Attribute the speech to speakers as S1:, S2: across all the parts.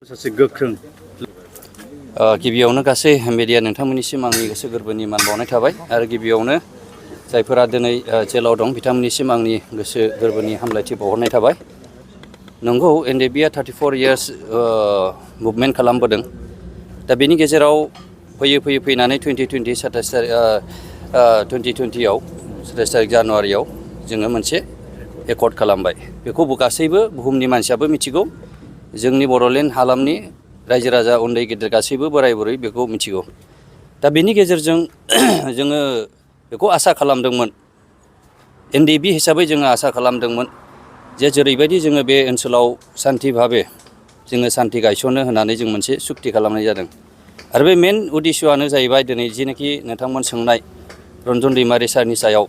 S1: सासे गोख्रों गिबियावनो गासै मिडिया नोंथांमोननिसिम आंनि गोसो गोरबोनि मान बावनाय थाबाय आरो गिबियावनो जायफोरा दिनै जेलाव दं बिथांमोननिसिम आंनि गोसो गोरबोनि हामलायथि बावहरनाय थाबाय। नंगौ एनडिएफबिआ 34 इयार्स मुभमेन्ट खालामबोदों। दा बेनि गेजेराव फैनानै 2020आव 27 तारिख जानुवारियाव जोङो मोनसे एकर्ड खालामबाय। बेखौ गासैबो बुहुमनि मानसियाबो मिथिगौ। जोंनि बड'लेण्ड हालामनि रायजो राजा उन्दै गेदेर गासैबो बोराय बुरै बेखौ मिथिगौ। दा बेनि गेजेरजों जोङो बेखौ आसा खालामदोंमोन, एनडिएफबि हिसाबै जोङो आसा खालामदोंमोन जे जेरैबायदि जोङो बे ओनसोलाव सान्थि भाबै जोङो सान्थि गायसननो होननानै जों मोनसे सुक्ति खालामनाय जादों। आरो बे मेन उद्देश्यआनो जाहैबाय दिनै जेनाखि नोंथांमोन सोंनाय रन्जन दैमारि सारनि सायाव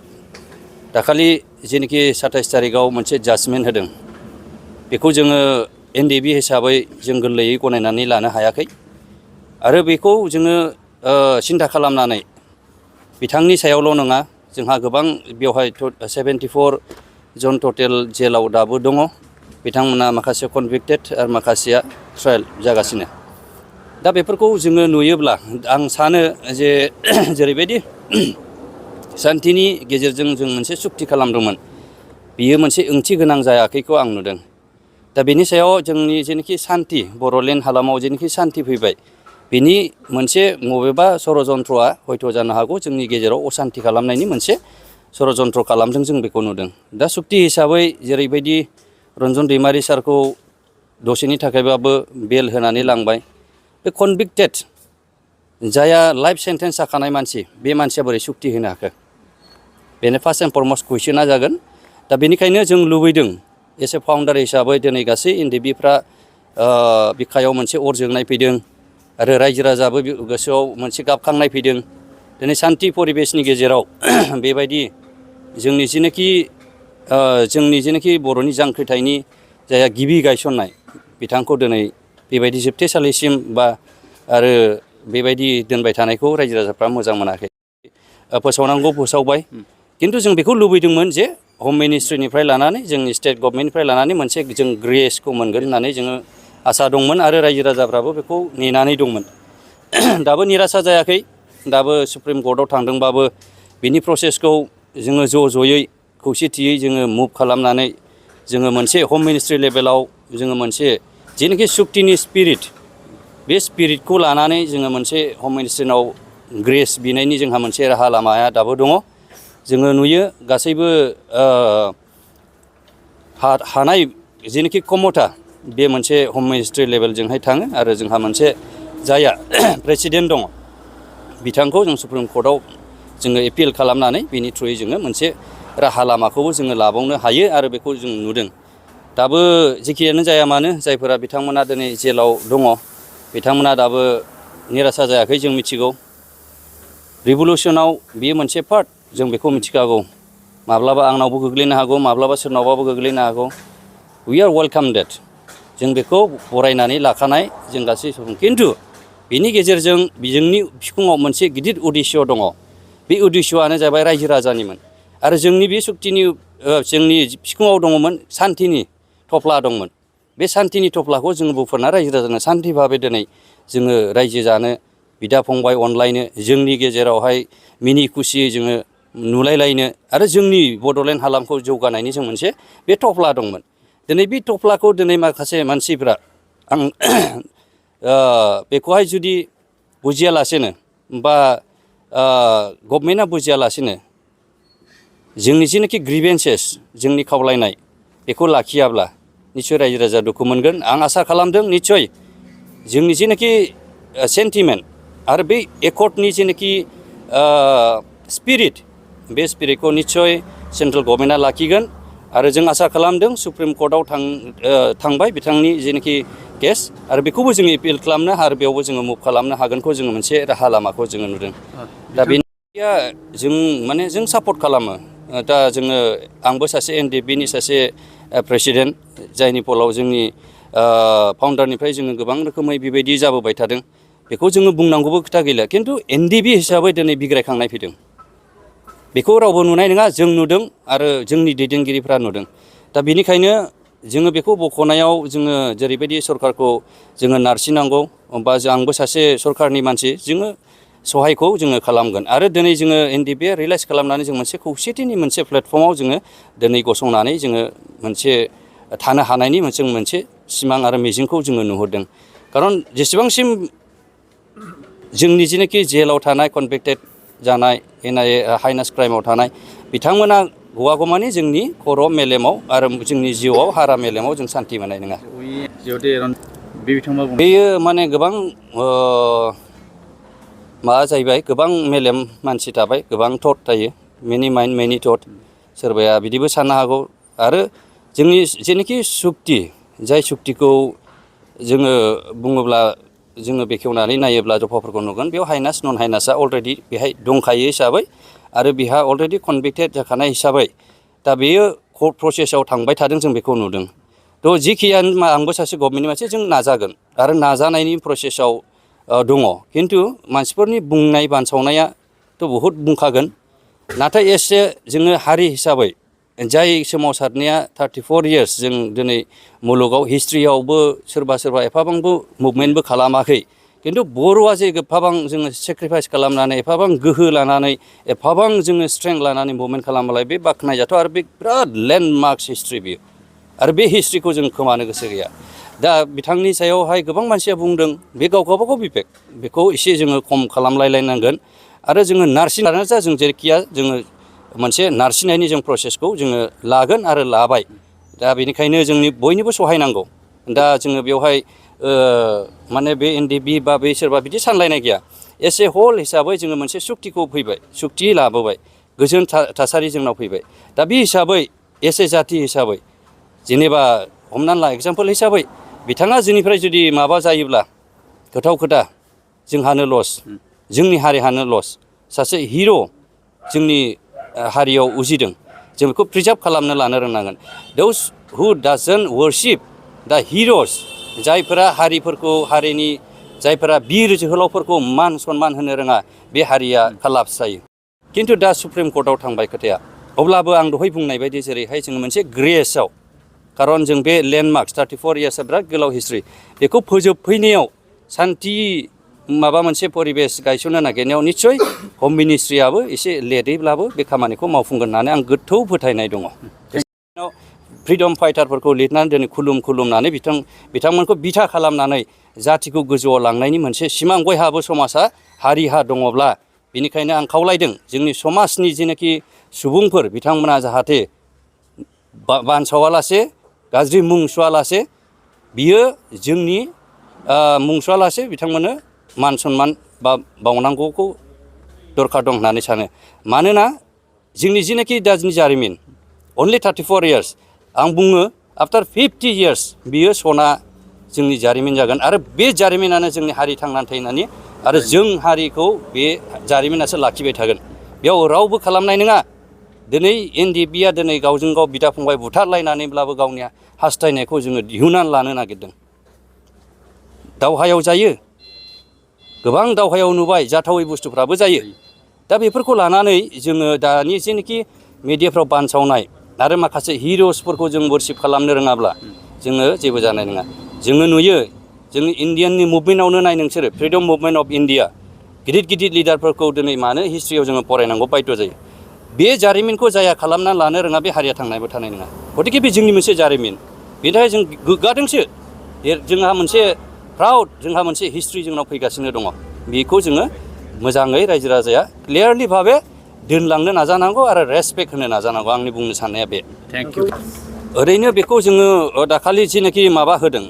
S1: दाखालि जेनाखि 27 तारिखआव मोनसे जाजमेन्ट होदों, बेखौ जोङो एनडिएफबि हिसाबै जों गोरलैयै गनायनानै लानो हायाखै। आरो बेखौ जोङो सिन्था खालामनानै बिथांनि सायावल' नङा, जोंहा गोबां बेवहाय 74 जन टटेल जेलाव दाबो दङ। बिथांमोना माखासे कनभिक्टेड आरो माखासेया ट्रायल जागासिनो। दा बेफोरखौ जोङो नुयोब्ला आं सानो जे जेरैबायदि सान्थिनि गेजेरजों जों मोनसे सुक्ति खालामदोंमोन, बियो मोनसे ओंथि गोनां जायाखैखौ आं नुदों। दा बेनि सायाव जोंनि जेनाखि सान्थि बड'लेण्ड हालामाव जेनाखि सान्थि फैबाय, बिनि मोनसे बबेबा षड़यन्त्रआ हयथ' जानो हागौ जोंनि गेजेराव असान्थि खालामनायनि मोनसे षड़यन्त्र खालामदों, जों बेखौ नुदों। दा सुक्ति हिसाबै जेरैबायदि रन्जन दैमारि सारखौ दसेनि थाखायबाबो बेल होनानै लांबाय, बे कनभिक्टेड जायहा लाइफ सेन्टेन्स जाखानाय मानसि, बे मानसिया बोरै सुक्ति होनो हाखो? बेनो फार्स्ट एन्ड फरमस्ट कुइसना जागोन। दा बेनिखायनो जों लुबैदों एसे फाउन्डार हिसाबै दिनै गासै एनडिएफबिफ्रा बिखायाव मोनसे अर जोंनाय फैदों आरो रायजो राजाबो गोसोआव मोनसे गाबखांनाय फैदों। दिनै सान्थि परिबेसनि गेजेराव बेबायदि जोंनि जेनाखि बर'नि जांख्रिथायनि जायहा गिबि गायसननाय, बिथांखौ दिनै बेबायदि जोबथेसालिसिम आरो बेबायदि दोनबाय थानायखौ रायजो राजाफ्रा मोजां मोनाखै। फोसावनांगौ फोसावबाय, खिन्थु जों बेखौ लुबैदोंमोन जे हम मिनिस्ट्रिनिफ्राय लानानै जोंनि स्टेट गभर्नमेन्टनिफ्राय लानानै मोनसे जों ग्रेसखौ मोनगोन होननानै जोङो आसा दंमोन आरो रायजो राजाफ्राबो बेखौ नेनानै दंमोन। दाबो निरासा जायाखै। दाबो सुप्रिम कर्टआव थांदोंबाबो बिनि प्रसेसखौ जोङो ज'यै खौसेथियै जोङो मुभ खालामनानै जोङो मोनसे हम मिनिस्ट्रि लेभेलाव जोङो मोनसे जेनाखि सुक्तिनि स्पिरिट, बे स्पिरिटखौ लानानै जोङो मोनसे हम मिनिस्ट्रिनाव ग्रेस बिनायनि जोंहा मोनसे राहा लामाया दाबो दङ। जोङो नुयो गासैबो हानाय जेनाखि क्षमता, बे मोनसे हम मिनिस्ट्रि लेभेलजोंहाय थाङो आरो जोंहा मोनसे जायहा प्रेसिडेन्ट दङ, बिथांखौ जों सुप्रिम कर्टआव जोङो एपिल खालामनानै बिनि थ्रुयै जोङो मोनसे राहा लामाखौबो जोङो लाबावनो हायो आरो बेखौ जों नुदों। दाबो जेखियानो जाया मानो, जायफोरा बिथांमोना दिनै जेलाव दङ, बिथांमोना दाबो निरासा जायाखै। जों मिथिगौ रिभलिउसनाव बेयो मोनसे पार्ट, जों बेखौ मिथिखागौ। माब्लाबा आंनावबो गोग्लैनो हागौ, माब्लाबा सोरनावबाबो गोग्लैनो हागौ। We are welcome date. जों बेखौ बरायनानै लाखानाय जों गासै सुबुं। खिन्थु बिनि गेजेरजों जोंनि बिखुङाव मोनसे गिदिर उद्देश्य दङ। बे उद्देश्यआनो जाबाय रायजो राजानिमोन आरो जोंनि बे सुक्तिनि जोंनि बिखुङाव दङमोन सान्थिनि थफ्ला दंमोन। बे सान्थिनि थफ्लाखौ जोङो बुफुरना रायजो राजानो सान्थि भाबै दिनै जोङो रायजो जानो, बिदा फंबाय अनलायनो, जोंनि गेजेरावहाय मिनि खुसियै जोङो नुलायलायनो आरो जोंनि बड'लेण्ड हालामखौ जौगानायनि जों मोनसे बे थफ्ला दंमोन। दिनै बे थफ्लाखौ दिनै माखासे मानसिफ्रा बेखौहाय जुदि बुजियालासेनो बा गभर्नमेन्टआ बुजियालासेनो जोंनि जेनाखि ग्रिभेन्सेस, जोंनि खावलायनाय, बेखौ लाखियाब्ला निस्सय रायजो राजा दुखु मोनगोन। आं आसा खालामदों निस्सय जोंनि जेनाखि सेन्टिमेन्ट आरो बे एकर्डनि जेनाखि स्पिरिट, बे स्पिरिटखौ निस्सय सेन्ट्रेल गभर्नमेन्टआ लाखिगोन आरो जों आसा खालामदों सुप्रिम कर्टआव थांबाय बिथांनि जेनाखि केस, आरो बेखौबो जोङो एपिल खालामनो आरो बेयावबो जोङो मुभ खालामनो हागोनखौ जोङो मोनसे राहा लामाखौ जोङो नुदों। दा बेनिया जों सापर्ट खालामो। दा जोङो आंबो सासे एनडिएफबिनि सासे प्रेसिडेन्ट, जायनि फलाव जोंनि फाउन्डारनिफ्राय जोङो गोबां रोखोमै बेबायदि जाबोबाय थादों। बेखौ जोङो बुंनांगौबो खोथा गैला। खिन्थु एनडिएफबि हिसाबै दिनै बिग्रायखांनाय फैदों। बेखौ रावबो नुनाय नङा, जों नुदों आरो जोंनि दैदेनगिरिफ्रा नुदों। दा बेनिखायनो जोङो बेखौ बख'नायाव जोङो जेरैबायदि सरकारखौ जोङो नारसिननांगौ बा आंबो सासे सरकारनि मानसि जोङो सहायखौ जोङो खालामगोन आरो दिनै जोङो NDBA रियेलाइज खालामनानै जों मोनसे खौसेथिनि मोनसे प्लेटफर्माव जोङो दिनै गसंनानै जोङो मोनसे थानो हानायनि मोनसे सिमां आरो मिजिंखौ जोङो नुहुरदों खारन जेसेबांसिम जोंनि जिनोखि जेलाव थानाय कनभिक्टेड जानाय NIA हाइनास क्राइमाव थानाय बिथांमोना गवागौमानि जोंनि खर' मेलेमाव आरो जोंनि जिउआव हारा मेलेमाव जों सान्ति मोननाय नङा बेयो माने गोबां माबा जाहैबाय गोबां मेलेम मानसि थाबाय गोबां थट थायो मेनि माइन्ड मेनि थट सोरबाया बिदिबो साननो हागौ आरो जोंनि जेनोखि सुक्ति जाय सुक्तिखौ जोङो बुङोब्ला जोङो बेखेवनानै नायोब्ला जफाफोरखौ नुगोन बेयाव हाइनास नन हाइनासआ अलरेडि बेहाय दंखायो हिसाबै आरो बेहा अलरेडि कनभिक्टेड जाखानाय हिसाबै दा बेयो कर्ट प्रसेसआव थांबाय थादों जों बेखौ नुदों थ' जिखियानो आंबो सासे गभर्नमेन्टनि मानसि जों नाजागोन आरो नाजानायनि प्रसेसआव दङ खिन्थु मानसिफोरनि बुंनाय बानसावनायाथ' बहुद बुंखागोन नाथाय एसे जोङो हारि हिसाबै जाय सोमावसारनाया 34 इयार्स जों दिनै मुलुगाव हिस्ट्रियावबो सोरबा एफाबांबो मुभमेन्टबो खालामाखै खिन्थु बर'आ जे एफाबां जोङो सेक्रिफाइस खालामनानै एफाबां गोहो लानानै एफाबां जोङो स्ट्रेंथ लानानै मुभमेन्ट खालामबालाय बे बाख्नायजाथाव आरो बे बिराद लेन्डमार्क्स हिस्ट्रि बियो आरो बे हिस्ट्रिखौ जों खोमानो गोसो गैया दा बिथांनि सायावहाय गोबां मानसिया बुंदों बे गावबागाव बिबेक बेखौ एसे जोङो खम खालामलायलायनांगोन आरो जोङो नारसिनानो जा जों जेरैखिया जोङो मोनसे नारसिननायनि जों प्रसेसखौ जोङो लागोन आरो लाबाय दा बेनिखायनो जोंनि बयनिबो सहायनांगौ दा जोङो बेवहाय माने बे NDB बा बे सोरबा बिदि सानलायनाय गैया एस ए हल हिसाबै जोङो मोनसे सुक्तिखौ फैबाय सुक्ति लाबोबाय गोजोन थासारि जोंनाव फैबाय दा बे हिसाबै एस ए जाथि हिसाबै जेनेबा हमनानै ला एग्जाम्पल हिसाबै बिथाङा जोंनिफ्राय जुदि माबा जायोब्ला गोथाव खोथा जोंहानो लस जोंनि हारिहानो लस सासे हिर' जोंनि हारियाव उजिदों जों बेखौ प्रिजार्भ खालामनो लानो रोंनांगोन दोस हु डाजन्ट वर्शिप दा हिर'स जायफोरा हारिफोरखौ हारिनि जायफोरा बिर जोहोलावफोरखौ मान सनमान होनो रोङा बे हारिया खालाप्स जायो खिन्थु दा सुप्रिम कर्टआव थांबाय खोथाया अब्लाबो आं दहाय बुंनाय बायदि जेरैहाय जोङो मोनसे ग्रेसआव खारन जों बे लेन्डमार्क्स 34 इयार्सआ बिराद गोलाव हिस्ट्रि बेखौ फोजोबफैनायाव सान्थि माबा मोनसे परिबेस गायसननो नागिरनायाव निस्सय हम मिनिस्ट्रियाबो एसे लेटैब्लाबो बे खामानिखौ मावफुंगोन होननानै आं गोथौ फोथायनाय दङ फ्रिडम फाइटारफोरखौ लिरनानै दिनै खुलुमनानै बिथांमोनखौ बिथा खालामनानै जाथिखौ गोजौआव लांनायनि मोनसे सिमां बयहाबो समाजा हारिहा दङब्ला बेनिखायनो आं खावलायदों जोंनि समाजनि जेनाखि सुबुंफोर बिथांमोना जाहाथे बानसावालासे गाज्रि मुं सुवालासे बियो जोंनि मुं सुवालासे बिथांमोननो मान सनमान बा बावनांगौखौ दरखार दं होननानै सानो मानोना जोंनि जेनाखि दानि जारिमिन अनलि 34 इयार्स आं बुङो आफ्टार 50 इयार्स बियो सना जोंनि जारिमिन जागोन आरो बे जारिमिनानो जोंनि हारि थांनानै थानायनि आरो जों हारिखौ बे जारिमिनासो लाखिबाय थागोन बेयाव रावबो खालामनाय नङा दिनै NDBआ दिनै गावजों गाव बिदा फंबाय बुथारलायनानैब्लाबो गावनि हास्थायनायखौ जोङो दिहुननानै लानो नागिरदों दावहायाव जायो गोबां दावहायाव नुबाय जाथावै बुस्थुफ्राबो जायो दा बेफोरखौ लानानै जोङो दानि जेनाखि मिडियाफ्राव बानसावनाय आरो माखासे हिर'सफोरखौ जों वर्शिप खालामनो रोङाब्ला जोङो जेबो जानाय नङा जोङो नुयो जोंनि इण्डियाननि मुभमेन्टआवनो नाय नोंसोरो फ्रिडम मुभमेन्ट अफ इण्डिया गिदिर लिडारफोरखौ दिनै मानो हिस्ट्रियाव जोङो फरायनांगौ बायद' जायो बे जारिमिनखौ जाया खालामनानै लानो रोङा बे हारिया थांनायबो थानाय नङा गतिके बे जोंनि मोनसे जारिमिन बेनि थाखाय जों गोग्गादोंसो जोंहा मोनसे प्राउड जोंहा मोनसे हिस्ट्रि जोंनाव फैगासिनो दङ बेखौ जोङो मोजाङै रायजो राजाया क्लियारलि भाबे दोनलांनो नाजानांगौ आरो रेसपेक्ट होनो नाजानांगौ आंनि बुंनो साननाया बे
S2: थेंक इउ
S1: ओरैनो बेखौ जोङो दाखालि जेनाखि माबा होदों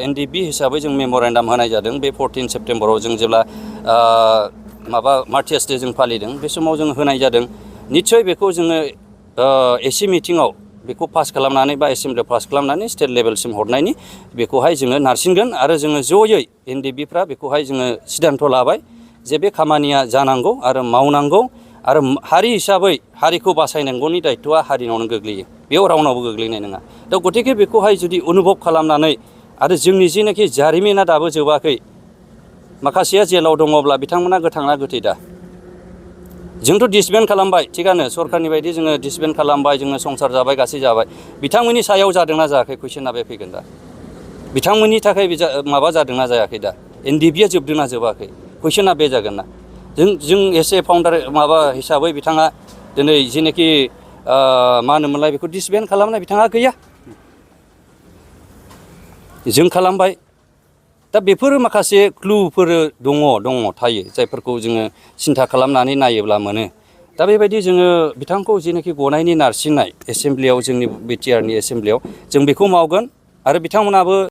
S1: NDB हिसाबै जों मेम'रेन्डाम होनाय जादों बे 14 सेप्टेम्बराव जों जेब्ला माबा मार्टियार्स डे जों फालिदों बे समाव जों होनाय जादों निस्सय बेखौ जोङो एसि मिटिङाव बेखौ पास खालामनानै बा एसेमब्लियाव पास खालामनानै स्टेट लेभेलसिम हरनायनि बेखौहाय जोङो नारसिनगोन आरो जोङो जयै NDBफ्रा बेखौहाय जोङो सिद्धान्थ' लाबाय जे बे खामानिया जानांगौ आरो मावनांगौ आरो हारि हिसाबै हारिखौ बासायनांगौनि दायथ'आ हारिनावनो गोग्लैयो बेयाव रावनावबो गोग्लैनाय नङा दा गतिके बेखौहाय जुदि अनुभब खालामनानै आरो जोंनि जेनाखि जारिमिना दाबो जोबाखै माखासेया जेलाव दङब्ला बिथांमोना गोथाङा गोथै दा जोंथ' डिसबेन्ड खालामबाय थिगानो सरखारनि बायदि जोङो डिसबेन्ड खालामबाय जोङो संसार जाबाय गासै जाबाय बिथांमोननि सायाव जादोंना जायाखै कुइसना बे फैगोन दा बिथांमोननि थाखाय माबा जादोंना जायाखै दा NDP आ जोबदोंना जोबाखै कुइसना बे जागोन ना जों एसे फाउन्डार माबा हिसाबै बिथाङा दिनै जेनाखि मा होनोमोनलाय बेखौ डिसबेन्ड खालामनाय बिथाङा गैया जों खालामबाय दा बेफोर माखासे क्लुफोर दङ थायो जायफोरखौ जोङो सिन्था खालामनानै नायोब्ला मोनो दा बेबायदि जोङो बिथांखौ जेनाखि गनायनि नारसिननाय एसेमब्लियाव जोंनि BTR नि एसेमब्लियाव जों बेखौ मावगोन आरो बिथांमोनाबो